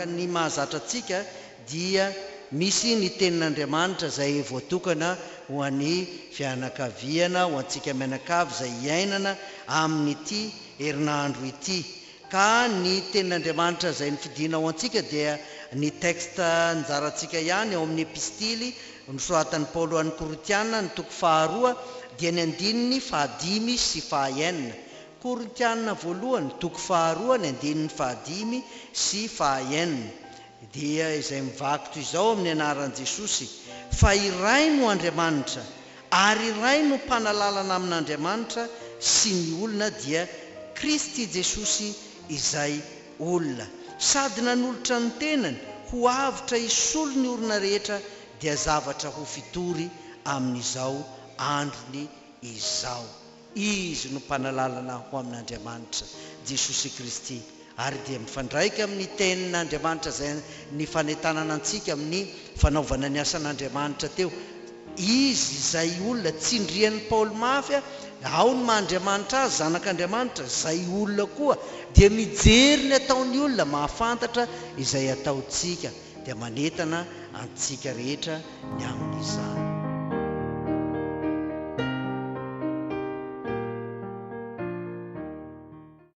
Araka ny mahazatra antsika dia misy ny tenin'Andriamanitra izay voatokana ho an'ny fianakaviana, ho antsika mianakavy izay iainana amin'ity herinandro ity. Ka ny tenin'Andriamanitra izay nofidina ho antsika dia ny texte anjarantsika ihany ao amin'ny epistily nosoratan'i Paoly ho an'ny Korintiana ny toko faharoa dia ny andininy fahadimy sy fahaenina. Korintiana voalohany toko faharoa ny andininy fahadimy sy fahaenina dia izay mivaky toy izao amin'ny anaran'i Jesosy, Fa iray no Andriamanitra, ary iray no mpanalalana amin'Andriamanitra sy ny olona dia Kristy Jesosy izay olona, sady nanolotra ny tenany ho avotra hisolo ny orona rehetra dia zavatra ho fitory amin'izao androny izao. Izy no mpanalalana ho amin'Andriamanitra, Jesosy Kristy, ary dia mifandraika amin'ny Tenin'Andriamanitra izay ny fanentanana antsika amin'ny fanaovana ny asan'Andriamanitra teo. Izy izay olona tsindrian'i Paoly mafy, ao ny maha Andriamanitra azy, Zanak'Andriamanitra, izay olona koa dia mijery ny ataon'ny olona, mahafantatra izay ataontsika, dia manentana antsika rehetra ny amin'izany.